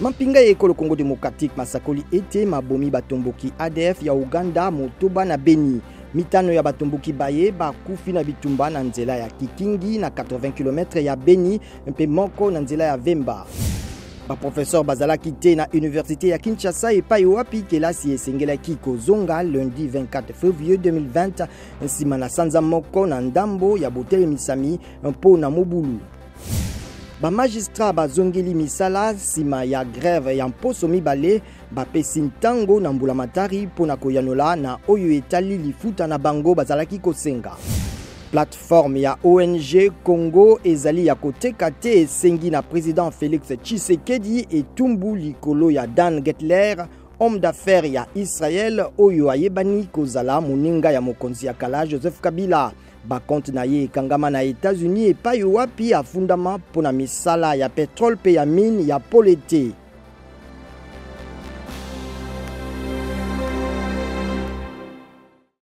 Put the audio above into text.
Mampinga ya ekolo Congo democratique masakoli ete mabomi batomboki ADF ya Uganda motoba na Beni. Mitano ya batomboki baye bakufi na bitumba na nzela ya Kikingi na 80 km ya Beni mpe moko na nzela ya Vemba. Baprofesseur bazalaki te na université ya Kinshasa epai wapi kelasi esengelaki kozonga lundi 24 février 2020 nsima na sanza moko na ndambo ya botelemisami mpo na mobulu. Bamagistrat bazongeli misala nsima ya grève ya mposo mibale, bapesi ntango na mbulamatari mpo na koyanola na oyo etali lifuta na bango bazalaki kosenga. Plateforme ya ONG Congo ezali ya koteka te esengi na president Felix Tshisekedi etumbu likolo ya Dan Gertler, homme d'affaires ya Israël oyo ayebani kozala moninga ya mokonzi ya kala Joseph Kabila. Bakonte na ye ekangama na Etats-Unis epai wapi afundama mpo na misala ya petrole mpe ya mine ya pole te.